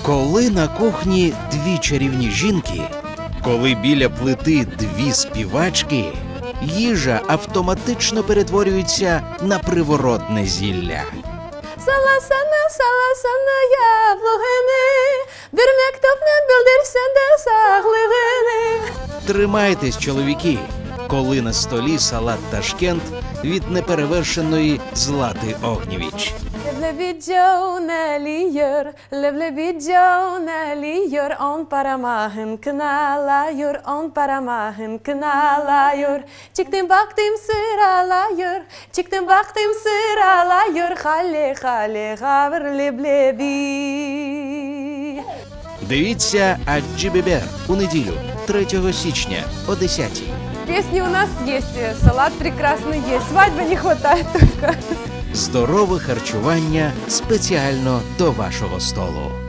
Коли на кухні дві чарівні жінки, коли біля плити дві співачки, їжа автоматично перетворюється на приворотне зілля. Salasana, salasana yablığını, Bir mektupnen bildirsen de sağlığını. Тримайтесь, чоловіки, коли на столі салат Ташкент від неперевершеної Злати Огнєвіч. Leblebi cöneliyor, leblebi cöneliyor, On paramağın kınalayır, on paramağın kınalayır. Çıktım baktım sıralayır, çıktım baktım sıralayır, Hale hale gavur leblebi. Дивіться Аджі Бібер у неділю, 3 січня о 10 Песни у нас есть, э, салат прекрасный есть, свадьбы не хватает только. Здорове харчування спеціально до вашого столу.